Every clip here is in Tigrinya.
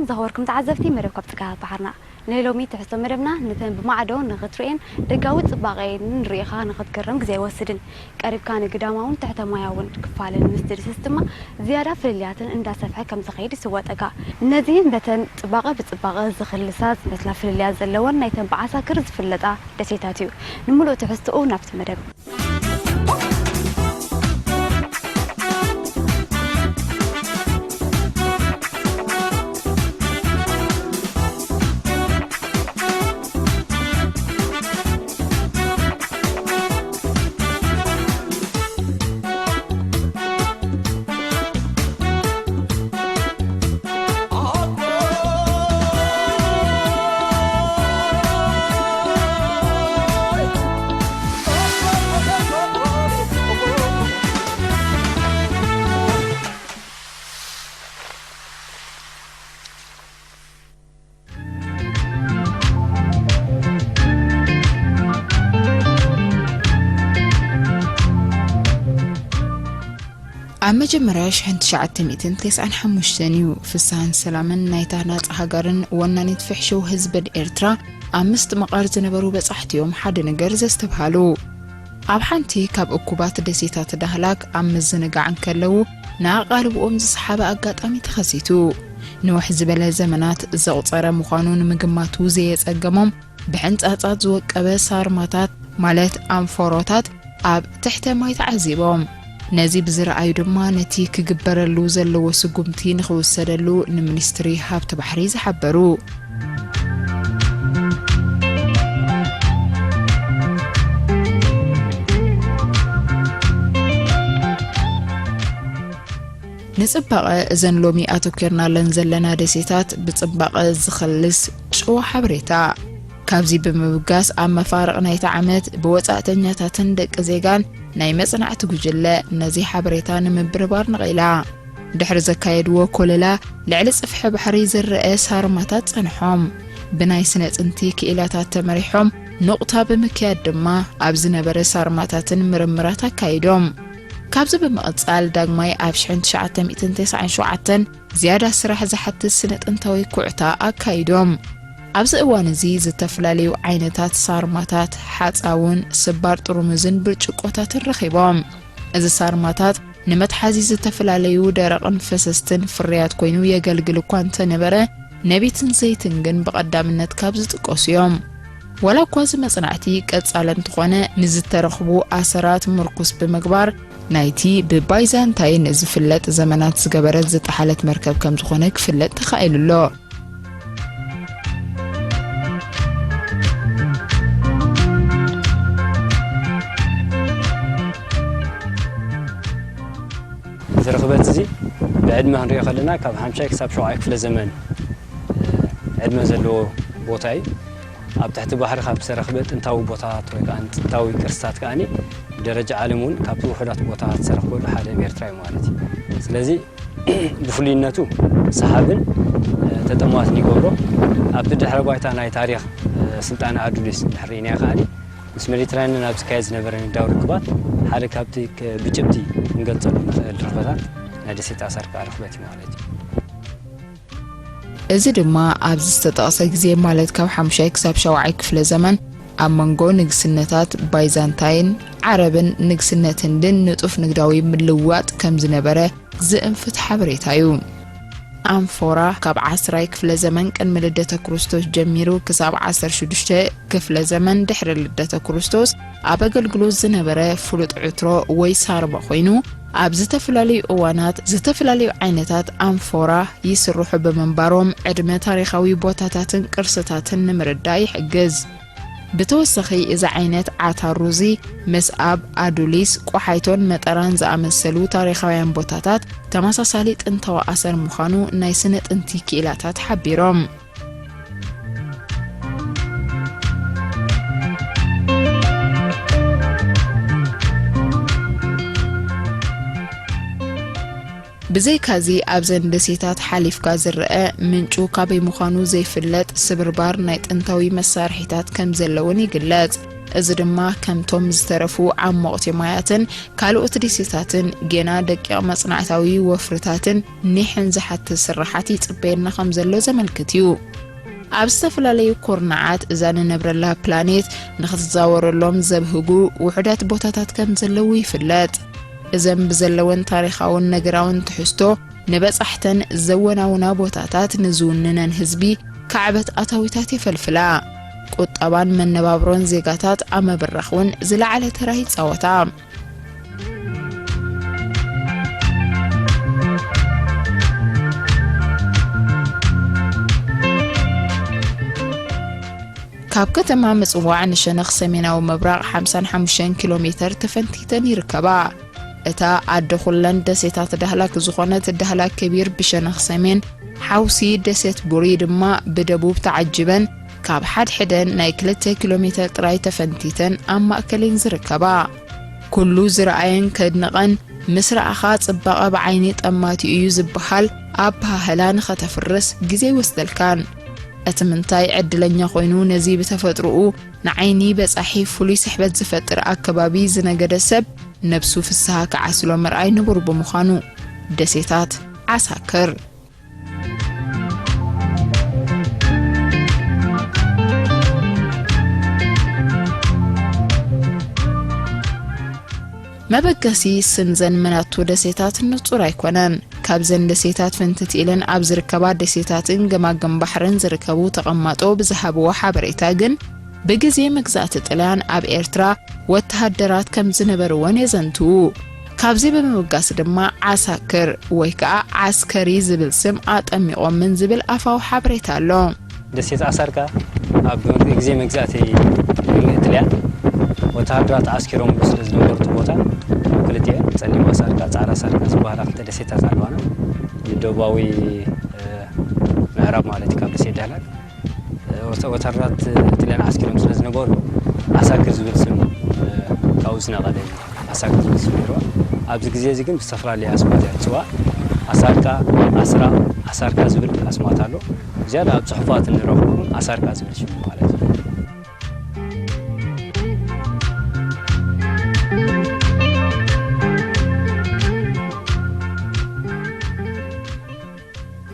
ዝኸበርኩም ተዓዘብቲ መደብ ካብ ጽጋታት ባሕርና፣ ናይ ሎሚ ትሕዝቶ መደብና ነተን ብማዕዶ ንኽትርእየን ደጋዊ ጽባቐ ንርእኻ ንኽትግረም ግዜ ኣይወስድን። ቀሪብካ ንግዳማውን ትሕተ ማያውን ክፋልን ምስ ትድስስ ድማ ዝያዳ ፍልልያትን እንዳሰፍሐ ከም ዝኸይድ ይስወጠካ። ነዚህን በተን ጽባቐ ብጽባቐ ዝኽልሳ ዝመስላ ፍልልያት ዘለወን ናይተን ብዓሳክር ዝፍለጣ ደሴታት እዩ። ንምሉእ ትሕዝትኡ ናብቲ መደብ። ኣብ መጀመርያ ሽሕን ትሽዓተ ሚእትን ተስዓን ሓሙሽተን እዩ ፍስሃን ሰላምን ናይታ ናጻ ሃገርን ወናኒት ፍሕሽው ህዝብን ኤርትራ ኣብ ምስትምቓር ዝነበሩ በጻሕቲ እዮም ሓደ ነገር ዘስተብሃሉ። ኣብ ሓንቲ ካብ እኩባት ደሴታት ዳህላክ ኣብ ምዝንጋዕ እንከለዉ፣ ንኣቓልብኦም ዝሰሓበ ኣጋጣሚ ተኸሲቱ። ንውሕ ዝበለ ዘመናት ዘቑጸረ ምዃኑ ንምግማቱ ዘየጸገሞም፣ ብሕንጻጻት ዝወቀበ ሳርማታት፣ ማለት ኣንፎሮታት፣ ኣብ ትሕተ ማይ ተዓዚቦም። ነዚ ብዝረኣዩ ድማ፣ ነቲ ክግበረሉ ዘለዎ ስጉምቲ ንኽውሰደሉ ንሚኒስትሪ ሃብቲ ባሕሪ ዝሓበሩ። ንጽባቐ እዘን ሎሚ ኣተኲርናለን ዘለና ደሴታት ብጽባቐ ዝኸልስ ጭዋ ሓበሬታ። ካብዚ ብምብጋስ፣ ኣብ መፋርቕ ናይቲ ዓመት ብወጻእተኛታትን ደቂ ዜጋን ናይ መጽናዕቲ ጉጅለ ነዚ ሓበሬታ ንምብርባር ነቒላ። ድሕሪ ዘካየድዎ ኮለላ፣ ልዕሊ ጽፍሒ ባሕሪ ዝረአ ሳርማታት ጸንሖም። ብናይ ስነ ጥንቲ ክኢላታት ተመሪሖም፣ ኑቕታ ብምክያድ ድማ ኣብ ዝነበረ ሳርማታትን ምርምራት ኣካይዶም። ካብዚ ብምቕጻል፣ ዳግማይ ኣብ ሽሕን ትሽዓተ ሚእትን ተስዓን ሸውዓተን ዝያዳ ስራሕ ዝሓትት ስነ ጥንታዊ ኩዕታ ኣካይዶም። ኣብዚ እዋን እዚ ዝተፈላለዩ ዓይነታት ሳርማታት፣ ሓጻውን ስባር ጥርሙዝን ብርጭቆታትን ረኺቦም። እዚ ሳርማታት ንመትሓዚ ዝተፈላለዩ ደረቕን ፈሰስትን ፍርያት ኮይኑ የገልግል እኳ እንተነበረ፣ ነቢትን ዘይትን ግን ብቐዳምነት ካብ ዝጥቀሱ እዮም። ዋላ እኳ እዚ መጽናዕቲ ቀጻሊ እንተኾነ፣ ንዝተረኽቡ ኣሰራት ምርኩስ ብምግባር፣ ናይቲ ብባይዛንታይን ዝፍለጥ ዘመናት ዝገበረት ዝጠሓለት መርከብ ከም ዝኾነ ክፍለጥ ተኻኢሉ ኣሎ። እዚ ርኽበት እዚ ብዕድመ ክንሪኦ ከለና ካብ ሓምሻይ ክሳብ ሸውዓይ ክፍለ ዘመን ዕድመ ዘለዎ ቦታ እዩ። ኣብ ትሕቲ ባሕሪ ካብ ዝተረኽበ ጥንታዊ ቦታታት ወይ ከዓ ጥንታዊ ቅርስታት ከዓ ብደረጃ ዓለም እውን ካብቲ ውሑዳት ቦታታት ዝተረኽበሉ ሓደ ኣብ ኤርትራ እዩ ማለት እዩ። ስለዚ ብፍሉይነቱ ሰሓብን ተጠማትን ይገብሮ። ኣብቲ ድሕረ ባይታ ናይ ታሪኽ ስልጣነ ኣዱሊስ ድሕሪ ርኢናዮ ከዓ ምስ ሜዲትራንያን ኣብ ዝካየድ ዝነበረ ንግዳዊ ርክባት ሓደ ካብቲ ክ- ብጭብጢ ክንገልጸሉ ንኽእል ርኽበታት ናይ ደሴት ኣሳር ከዓ ርኽበት እዩ ማለት እዩ። እዚ ድማ ኣብዚ ዝተጠቕሰ ግዜ፣ ማለት ካብ ሓሙሻይ ክሳብ ሻውዓይ ክፍለ ዘመን፣ ኣብ መንጎ ንግስነታት ባይዛንታይን ዓረብን ንግስነት ህንድን ንጡፍ ንግዳዊ ምልውዋጥ ከም ዝነበረ ዝእንፍት ሓበሬታ እዩ። ኣንፎራ ካብ ዓስራይ ክፍለ ዘመን ቅድሚ ልደተ ክርስቶስ ጀሚሩ ክሳብ ዓሰርተ ሽዱሽተ ክፍለ ዘመን ድሕሪ ልደተ ክርስቶስ ኣብ ኣገልግሎት ዝነበረ ፍሉጥ ዕትሮ ወይ ሳርማ ኮይኑ፣ ኣብ ዝተፈላለዩ እዋናት ዝተፈላለዩ ዓይነታት ኣንፎራ ይስርሑ ብምንባሮም፣ ዕድመ ታሪኻዊ ቦታታትን ቅርስታትን ንምርዳእ ይሕግዝ። ብተወሳኺ፣ እዚ ዓይነት ዓታር ሩዚ ምስ ኣብ ኣዱሊስ፣ ቆሓይቶን መጠራን ዝኣመሰሉ ታሪኻውያን ቦታታት ተመሳሳሊ ጥንታዊ ኣሰር ምዃኑ ናይ ስነ ጥንቲ ክኢላታት ሓቢሮም። ብዘይካዚ፣ ኣብዘን ደሴታት ሓሊፍካ ዝረአ፣ ምንጩ ካበይ ምዃኑ ዘይፍለጥ ስብርባር ናይ ጥንታዊ መሳርሒታት ከም ዘለውን ይግለጽ። እዚ ድማ ከምቶም ዝተረፉ ዓሞቕቲ ማያትን ካልኦት ደሴታትን ጌና ደቂቕ መጽናዕታዊ ወፍርታትን ኒሕን ዝሓትት ስርሓት ይጽበየና ከም ዘሎ ዘመልክት እዩ። ኣብ ዝተፈላለዩ ኩርናዓት እዛ ንነብረላ ፕላኔት ንኽትዛወረሎም ዘብህጉ ውሑዳት ቦታታት ከም ዘለዉ ይፍለጥ። እዘን ብዘለወን ታሪኻውን ነገራውን ትሕዝቶ ንበጻሕተን ዘወናውና ቦታታት ንዝውንነን ህዝቢ ካዕበት ኣታዊታት የፈልፍላ። ቁጠባን መነባብሮን ዜጋታት ኣብ ምብራኽ እውን ዝለዓለ ተራ ይጻወታ። ካብ ከተማ ምጽዋዕ ንሸነኽ ሰሜናዊ ምብራቕ ሓምሳን ሓሙሽተን ኪሎ ሜተር ተፈንቲተን ይርከባ። እታ ኣደ ኩለን ደሴታት ዳህላክ ዝኾነት ዳህላክ ከቢር ብሸነኽ ሰሜን፣ ሓውሲ ደሴት ቡሪ ድማ ብደቡብ ተዓጂበን ካብ ሓድሕደን ናይ ክልተ ኪሎ ሜተር ጥራይ ተፈንቲተን ኣብ ማእከልን ዝርከባ። ኩሉ ዝረኣየን ከድንቐን፣ ምስ ረኣኻ ጽባቐ ብዓይኒ ጠማቲ እዩ ዝበሃል ኣበሃህላ ንኸተፍርስ ግዜ ይወስደልካን። እቲ ምንታይ ዕድለኛ ኮይኑ ነዚ ብተፈጥሮኡ ንዓይኒ በጻሒ ፍሉይ ስሕበት ዝፈጥር ኣከባቢ ዝነገደ ሰብ ነብሱ ፍስሃ ክዓስሎ ምርኣይ ንቡር ብምዃኑ። ደሴታት ዓሳክር። መበገሲ ስም ዘን መናቱ ደሴታት ንጹር ኣይኮነን። ካብዘን ደሴታት ፍንትት ኢለን ኣብ ዝርከባ ደሴታትን ገማግም ባሕርን ዝርከቡ ተቐማጦ ብዝሃብዎ ሓበሬታ ግን፣ ብግዜ መግዛእቲ ጥልያን ኣብ ኤርትራ ወተሃደራት ከም ዝነበርወን የዘንትዉ። ካብዚ ብምብጋስ ድማ ዓሳክር ወይ ከኣ ዓስከሪ ዝብል ስም ኣጠሚቖምን ዝብል ኣፋዊ ሓበሬታ ኣሎ። ደሴት ዓሳርካ ኣብ ግዜ መግዛእቲ ጥልያን ወተሃደራት ዓስኪሮምሉ ስለ ዝነበሩ እቲ ቦታ ክልቲኤን ጸሊም ዓሳርካ፣ ጻዕዳ ዓሳርካ ዝበሃላ ክልተ ደሴታት ኣለዋና። ንደቡባዊ፣ እ፣ ምዕራብ ማለት እዩ ካብ ደሴት ዳህላክ። ወተ-፣ ወተሃደራት ጥልያን ዓስኪሮም ስለ ዝነበሩ ዓሳክር ዝብል ስም፣ እ፣ ካብኡ ዝነቐለ እዩ። ዓሳክር ዝብል ስም ነይርዋ። ኣብዚ ግዜ እዚ ግን ብዝተፈላለየ ኣስማት እያ ትጽዋዕ። ዓሳርካ፣ ዓስራ፣ ዓሳርካ ዝብል ኣስማት ኣሎ። ዝያዳ ኣብ ጽሑፋት እንረኽቦ ግን ዓሳርካ ዝብል ሽም ማለት እዩ።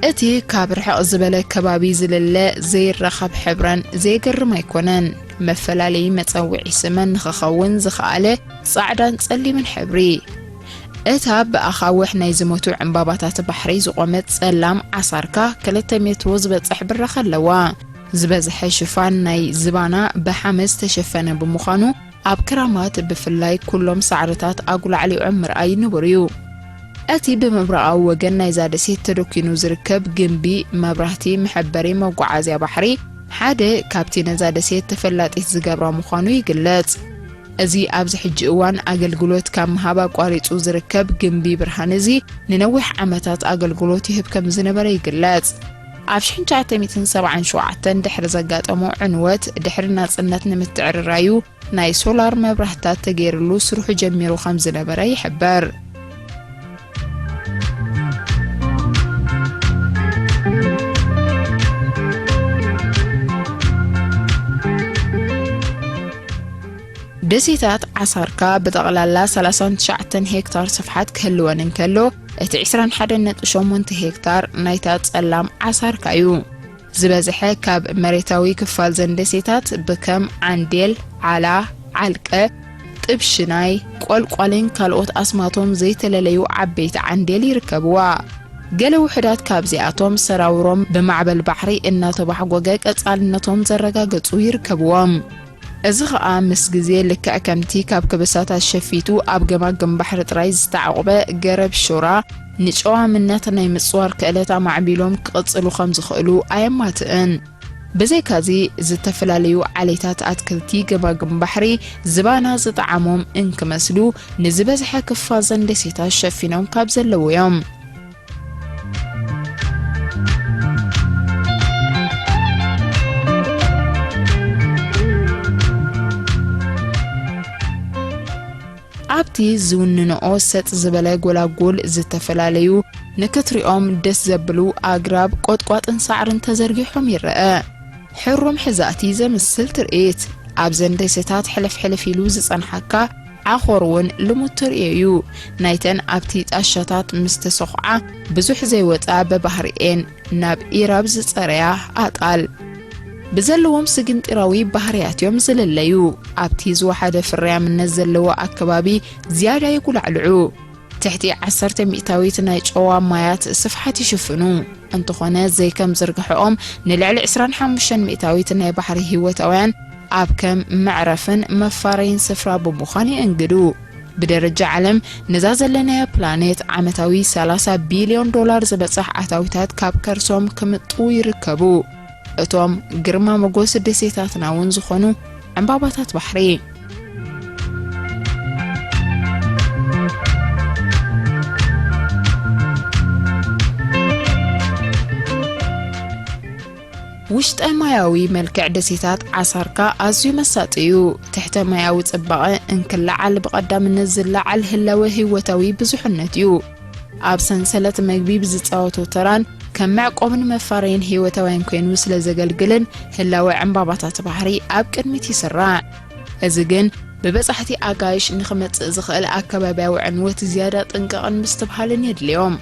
እቲ ካብ ርሕቕ ዝበለ ከባቢ ዝልለ ዘይረኸብ ሕብረን ዘየገርም ኣይኮነን። መፈላለዪ መጸውዒ ስመን ንኽኸውን ዝኸኣለ ጻዕዳን ጸሊምን ሕብሪ። እታ ብኣኻውሕ ናይ ዝሞቱ ዕምባባታት ባሕሪ ዝቖመት ጸላም ዓሳርካ ክልተ ሜትሮ ዝበጽሕ ብራኸ ኣለዋ። ዝበዝሐ ሽፋን ናይ ዝባና ብሓመድ ዝተሸፈነ ብምዃኑ፣ ኣብ ክራማት ብፍላይ ኩሎም ሳዕርታት ኣጉላዕሊዖም ምርኣይ ንቡር እዩ። እቲ ብምብራቓዊ ወገን ናይዛ ደሴት ተደኲኑ ዝርከብ ግምቢ መብራህቲ መሐበሪ መጓዓዝያ ባሕሪ ሓደ ካብቲ ነዛ ደሴት ተፈላጢት ዝገብራ ምዃኑ ይግለጽ። እዚ ኣብዚ ሕጂ እዋን ኣገልግሎት ካብ ምሃብ ኣቋሪጹ ዝርከብ ግምቢ ብርሃን እዚ ንነዊሕ ዓመታት ኣገልግሎት ይህብ ከም ዝነበረ ይግለጽ። ኣብ ሽሕን ትሽዓተ ሚእትን ሰብዓን ሸውዓተን ድሕሪ ዘጋጠሞ ዕንወት ድሕሪ ናጽነት ንምትዕርራዩ ናይ ሶላር መብራህታት ተገይርሉ ስርሑ ጀሚሩ ከም ዝነበረ ይሕበር። ደሴታት ዓሳርካ ብጠቕላላ ሰላሳን ትሽዓተን ሄክታር ስፍሓት ክህልወን እንከሎ፣ እቲ ዕስራን ሓደን ነጥቢ ሸሞንተ ሄክታር ናይታ ጸላም ዓሳርካ እዩ። ዝበዝሐ ካብ መሬታዊ ክፋል ዘን ደሴታት ብከም ዓንዴል፣ ዓላ፣ ዓልቀ፣ ጥብሽናይ፣ ቆልቋልን ካልኦት ኣስማቶም ዘይተለለዩ ዓበይቲ ዓንዴል ይርከብዋ። ገለ ውሑዳት ካብዚኣቶም ሰራውሮም ብማዕበል ባሕሪ እናተባሕጎገ ቀጻልነቶም ዘረጋገጹ ይርከብዎም። እዚ ኸኣ ምስ ግዜ ልክዕ ከምቲ ካብ ከበሳታት ሸፊቱ ኣብ ገማግም ባሕሪ ጥራይ ዝተዓቑበ ገረብ ሹራ ንጨዋምነት ናይ ምጽዋር ክእለት ኣማዕቢሎም ክቕጽሉ ከም ዝኽእሉ ኣየማትእን። ብዘይካዚ፣ ዝተፈላለዩ ዓሌታት ኣትክልቲ ገማግም ባሕሪ ዝባና ዝጠዓሞም እንክመስሉ፣ ንዝበዝሐ ክፋዘን ደሴታት ሸፊኖም ካብ ዘለዉ እዮም። ኣብቲ ዝውንንኦ ሰጥ ዝበለ ጎላጉል ዝተፈላለዩ ንክትሪኦም ደስ ዘብሉ ኣግራብ፣ ቆጥቋጥን ሳዕርን ተዘርጊሖም ይረአ። ሕሩም ሕዛእቲ ዘምስል ትርኢት። ኣብዘን ደሴታት ሕልፍ ሕልፍ ኢሉ ዝጸንሓካ ዓኾር እውን ልሙድ ትርእዮ እዩ። ናይተን ኣብቲ ጣሻታት ምስ ተሰኹዓ ብዙሕ ዘይወጻ ብባህሪኤን ናብ ኢራብ ዝጸረያ ኣጣል ብዘለዎም ስግንጢራዊ ባህርያት እዮም ዝልለዩ። ኣብቲ ዝወሓደ ፍርያምነት ዘለዎ ኣከባቢ ዝያዳ ይጉላዕልዑ። ትሕቲ ዓሰርተ ሚእታዊት ናይ ጨዋ ማያት ስፍሓት ይሽፍኑ። እንተኾነ ዘይከም ዝርግሐኦም ንልዕሊ ዕስራን ሓሙሽተን ሚእታዊት ናይ ባሕሪ ህይወታውያን ኣብ ከም መዕረፍን መፋረይን ስፍራ ብምዃን የእንግዱ። ብደረጃ ዓለም ነዛ ዘለናያ ፕላኔት ዓመታዊ ሰላሳ ቢልዮን ዶላር ዝበጽሕ ኣታዊታት ካብ ከርሶም ክምጥው ይርከቡ። እቶም ግርማ መጎስ ደሴታትና እውን ዝኾኑ ዕምባባታት ባሕሪ። ውሽጠ ማያዊ መልክዕ ደሴታት ዓሳርካ ኣዝዩ መሳጢ እዩ። ትሕተ ማያዊ ጽባቐ እንክለዓል ብቐዳምነት ዝለዓል ህላወ ህይወታዊ ብዙሕነት እዩ። ኣብ ሰንሰለት መግቢ ብዝጻወቶ ተራን ከም መዕቆብን መፋረይን ህይወታውያን ኮይኑ ስለ ዘገልግልን ህላወ ዕምባባታት ባሕሪ ኣብ ቅድሚት ይስራዕ። እዚ ግን ብበጻሕቲ ኣጋይሽ ንኽመጽእ ዝኽእል ኣከባብያዊ ዕንወት ዝያዳ ጥንቃቕን ምስትብሃልን የድልዮም።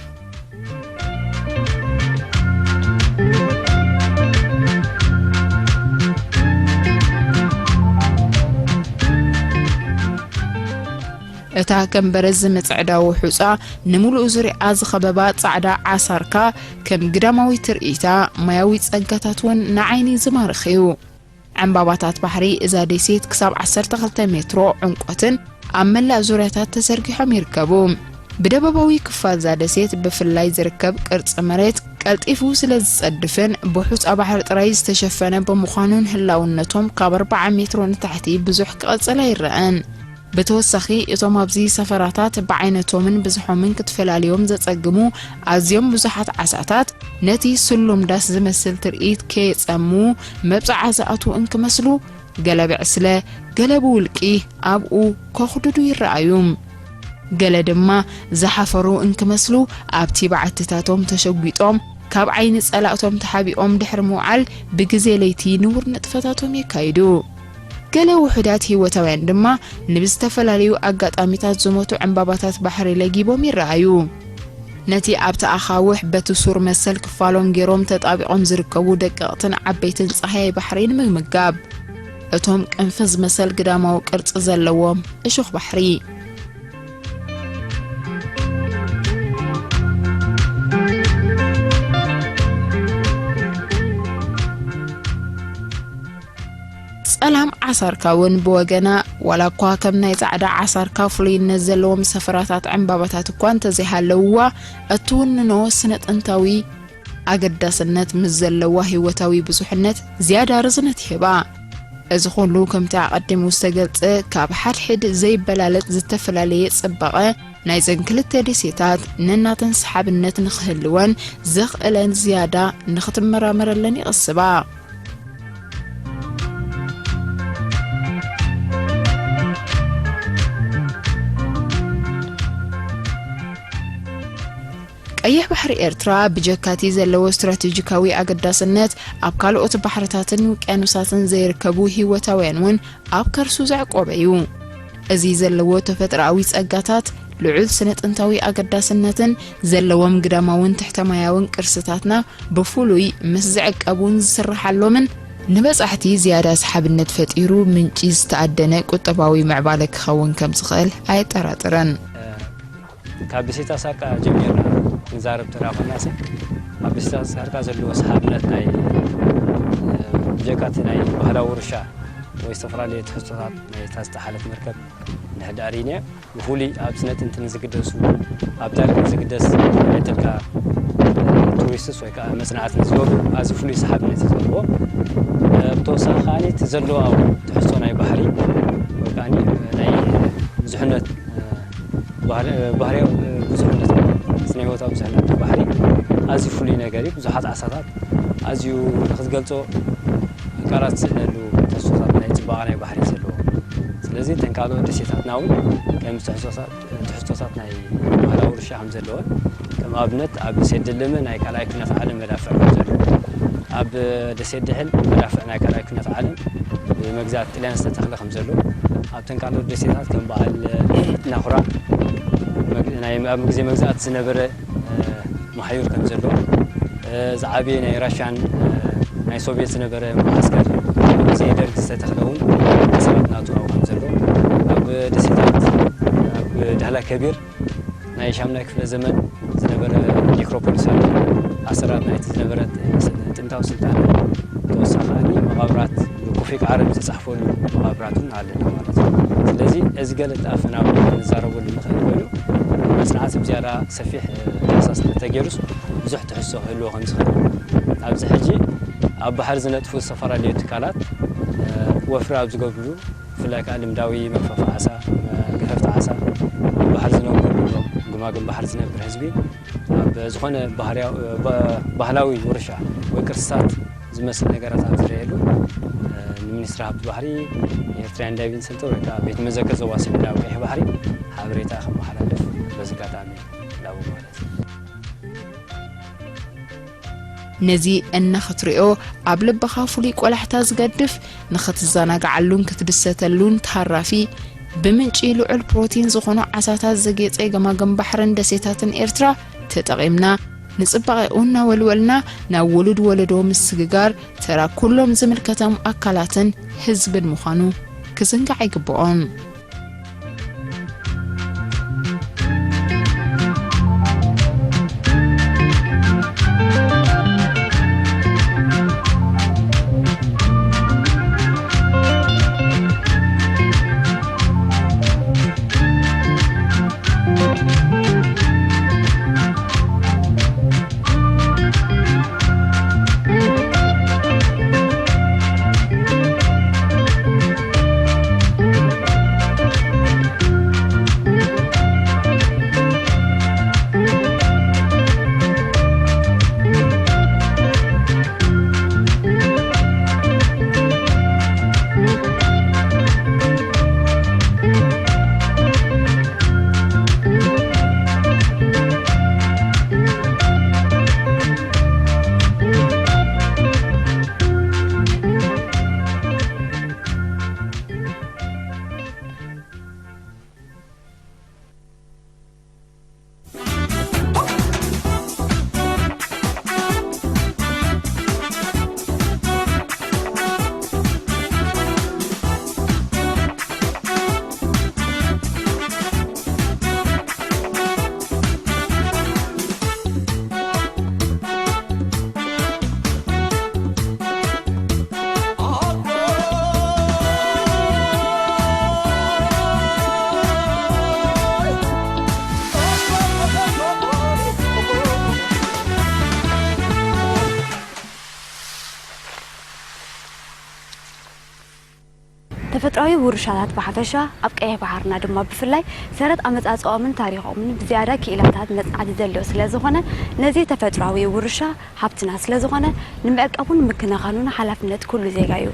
እታ ከም በረድ ዝምጽዕዳዎ ሑጻ ንምሉእ ዙርያኣ ዝኸበባ ጻዕዳ ዓሳርካ ከም ግዳማዊ ትርኢታ ማያዊ ጸጋታት እውን ንዓይኒ ዝማርኽ እዩ። ዕምባባታት ባሕሪ እዛ ደሴት ክሳብ ዓሰርተ ክልተ ሜትሮ ዕምቆትን ኣብ መላእ ዙርያታት ተዘርጊሖም ይርከቡ። ብደቡባዊ ክፋል እዛ ደሴት ብፍላይ ዝርከብ ቅርጺ መሬት ቀልጢፉ ስለ ዝጸድፍን ብሑጻ ባሕሪ ጥራይ ዝተሸፈነ ብምዃኑን ህላውነቶም ካብ ኣርባዓ ሜትሮ ንታሕቲ ብዙሕ ክቐጽል ኣይረኣን። ብተወሳኺ እቶም ኣብዚ ሰፈራታት ብዓይነቶምን ብዝሖምን ክትፈላልዮም ዘጸግሙ ኣዝዮም ብዙሓት ዓሳታት ነቲ ስሉም ዳስ ዝመስል ትርኢት ከየጸሙ መብጽዓ ዝኣትዉ እንክመስሉ፣ ገለ ብዕስለ፣ ገለ ብውልቂ ኣብኡ ከኹድዱ ይረኣዩ። ገለ ድማ ዝሓፈሩ እንክመስሉ ኣብቲ በዓትታቶም ተሸጒጦም ካብ ዓይኒ ጸላእቶም ተሓቢኦም ድሕሪ ምውዓል ብግዜ ለይቲ ንቡር ንጥፈታቶም የካይዱ። ገለ ውሑዳት ህይወታውያን ድማ ንብዝተፈላለዩ ኣጋጣሚታት ዝሞቱ ዕምባባታት ባሕሪ ለጊቦም ይረኣዩ። ነቲ ኣብቲ ኣኻውሕ በቲ ሱር መሰል ክፋሎም ገይሮም ተጣቢቖም ዝርከቡ ደቀቕትን ዓበይትን ጸሃያይ ባሕሪ ንምምጋብ፣ እቶም ቅንፍዝ መሰል ግዳማዊ ቅርጺ ዘለዎም እሾኽ ባሕሪ። ጸላም ዓሳርካ እውን ብወገና፣ ዋላ እኳ ከም ናይ ጻዕዳ ዓሳርካ ፍሉይነት ዘለዎም ሰፈራታት ዕምባባታት እኳ እንተዘይሃለውዋ፣ እትውንኖ ስነ ጥንታዊ ኣገዳስነት ምስ ዘለዋ ህይወታዊ ብዙሕነት ዝያዳ ርዝነት ይህባ። እዚ ኹሉ ከምቲ ኣቐዲሙ ዝተገልጸ ካብ ሓድሕድ ዘይበላለጽ ዝተፈላለየ ጽባቐ ናይዘን ክልተ ደሴታት ነናተን ሰሓብነት ንኽህልወን ዘኽእለን ዝያዳ ንኽትመራመረለን ይቕስባ። ቀይሕ ባሕሪ ኤርትራ ብጀካቲ ዘለዎ ስትራቴጂካዊ ኣገዳስነት ኣብ ካልኦት ባሕርታትን ውቅያኖሳትን ዘይርከቡ ህይወታውያን እውን ኣብ ከርሱ ዘዕቆበ እዩ። እዚ ዘለዎ ተፈጥሮኣዊ ጸጋታት ልዑል ስነ ጥንታዊ ኣገዳስነትን ዘለዎም ግዳማውን ትሕተ ማያውን ቅርስታትና ብፍሉይ ምስ ዝዕቀቡን ዝስርሓሎምን ንበጻሕቲ ዝያዳ ሰሓብነት ፈጢሩ ምንጪ ዝተኣደነ ቁጠባዊ ምዕባለ ክኸውን ከም ዝኽእል ኣየጠራጥርን። ካብ ብሲታ ሳርቃ ጀሚርና ንዛረብ ተራ ኮናሲ ኣብ ብሲታ ሳርቃ ዘለዎ ሰሓብነት ናይ ብጀካቲ ናይ ባህላዊ ውርሻ ወይ ዝተፈላለዩ ትሕዝቶታት ናይ እታ ዝተሓለት መርከብ ንሕዳር እዩ ነይሩ። ብፍሉይ ኣብ ስነ ጥንቲ ንዝግደሱ፣ ኣብ ታሪኽ ንዝግደስ ናይ ጥልካ ቱሪስትስ ወይ ከዓ መጽናዕቲ ንዝገብሩ ኣዝዩ ፍሉይ ሰሓብነት እዩ ዘለዎ። ብተወሳኺ ከዓኒ እቲ ዘለዎ ኣብ ትሕዝቶ ናይ ባሕሪ ወይ ከዓኒ ናይ ብዙሕነት ባህሪ-፣ ባህርያዊ ብዙሕነት ስነ ህይወታዊ ብዙሕነት ባሕሪ ኣዝዩ ፍሉይ ነገር እዩ። ብዙሓት ዓሳታት ኣዝዩ ንኽትገልጾ ቃላት ዝስእነሉ ተስፋታት ናይ ጽባቐ ናይ ባሕሪ ዘለዎ። ስለዚ እተን ካልኦት ደሴታትና እውን ከም ትሕዝቶታት፣ ትሕዝቶታት ናይ ባህላዊ ውርሻ ከም ዘለወን፣ ከም ኣብነት ኣብ ደሴት ደለመ ናይ ካልኣይ ኩናት ዓለም መዳፍዕ ከም ዘሎ፣ ኣብ ደሴት ድሕል መዳፍዕ ናይ ካልኣይ ኩናት ዓለም መግዛእቲ ጥልያን ዝተተኽለ ከም ዘሎ፣ ኣብተን ካልኦት ደሴታት ከም በዓል ናኹራ መግ-፣ ናይ፣ ኣብ ግዜ መግዛእቲ ዝነበረ፣ እ፣ መሓዩር ከም ዘሎ፣ እ፣ ዝዓበየ ናይ ራሽያን፣ እ፣ ናይ ሶቪየት ዝነበረ መዓስከር ኣብ ግዜ ደርግ ዝተተኽለ እውን ኣሰራት ናቱ ኣብኡ ከም ዘሎ፣ ኣብ ደሴታት ኣብ ዳህላ ከቢር ናይ ሻምናይ ክፍለ ዘመን ዝነበረ ኔክሮፖሊስ ኣሎ። ኣሰራት ናይቲ ዝነበረ ጥንታዊ ስልጣነ፣ ተወሳኺ ከኣ መቓብራት ኩፊክ ዓረብ ዝተጻሕፈሉ መቓብራት እውን ኣለና ማለት እዩ። ስለዚ እዚ ገለ ተኣፈናዊሉ ክንዛረበሉ ንኽእል ኮይኑ፣ መጽናዕቲ ብዝያዳ ሰፊሕ ዳህሳስ እንተተገይሩስ ብዙሕ ትሕዝቶ ክህልዎ ከም ዝኽእል፣ ኣብዚ ሕጂ ኣብ ባሕሪ ዝነጥፉ ዝተፈላለዩ ትካላት ወፍሪ ኣብ ዝገብርሉ፣ ብፍላይ ከኣ ልምዳዊ መግፈፊ ዓሳ፣ ገፈፍቲ ዓሳ ኣብ ባሕሪ ዝነብሩ፣ ገማግም ባሕሪ ዝነብር ህዝቢ ኣብ ዝኾነ ባህርያዊ፣ ባ-፣ ባህላዊ ውርሻ ወይ ቅርስታት ዝመስል ነገራት ኣብ ዝረኣየሉ፣ ንሚኒስትሪ ሃብቲ ባሕሪ፣ ኤርትራውያን ዳይቪንግ ሰንተር ወይ ከኣ ቤት መዘክር ዞባ ሰሜናዊ ቀይሕ ባሕሪ ሓበሬታ ከመሓላልፍ በዚ ኣጋጣሚ ላቡ ማለት እዩ። ነዚ እናኽትሪኦ ኣብ ልብኻ ፍሉይ ቆላሕታ ዝገድፍ፣ ንኽትዘናግዓሉን ክትድሰተሉን ተሃራፊ፣ ብምንጪ ልዑል ፕሮቲን ዝኾኑ ዓሳታት ዘጌጸ ገማግም ባሕርን ደሴታትን ኤርትራ ተጠቒምና፣ ንጽባቐኡ እናወልወልና ናብ ውሉድ ወለዶ ምስግጋር ተራ ኩሎም ዝምልከቶም ኣካላትን ህዝብን ምዃኑ ክዝንጋዕ ኣይግብኦን። ተፈጥሮኣዊ ውርሻታት ብሓፈሻ፣ ኣብ ቀይሕ ባሕርና ድማ ብፍላይ፣ ሰረት ኣመጻጽኦምን ታሪኾምን ብዝያዳ ክኢላታት መጽናዕቲ ዘድልዮ ስለ ዝኾነ፣ ነዚ ተፈጥሮኣዊ ውርሻ ሃብትና ስለ ዝኾነ፣ ንምዕቃቡን ምክንኻኑን ሓላፍነት ኩሉ ዜጋ እዩ።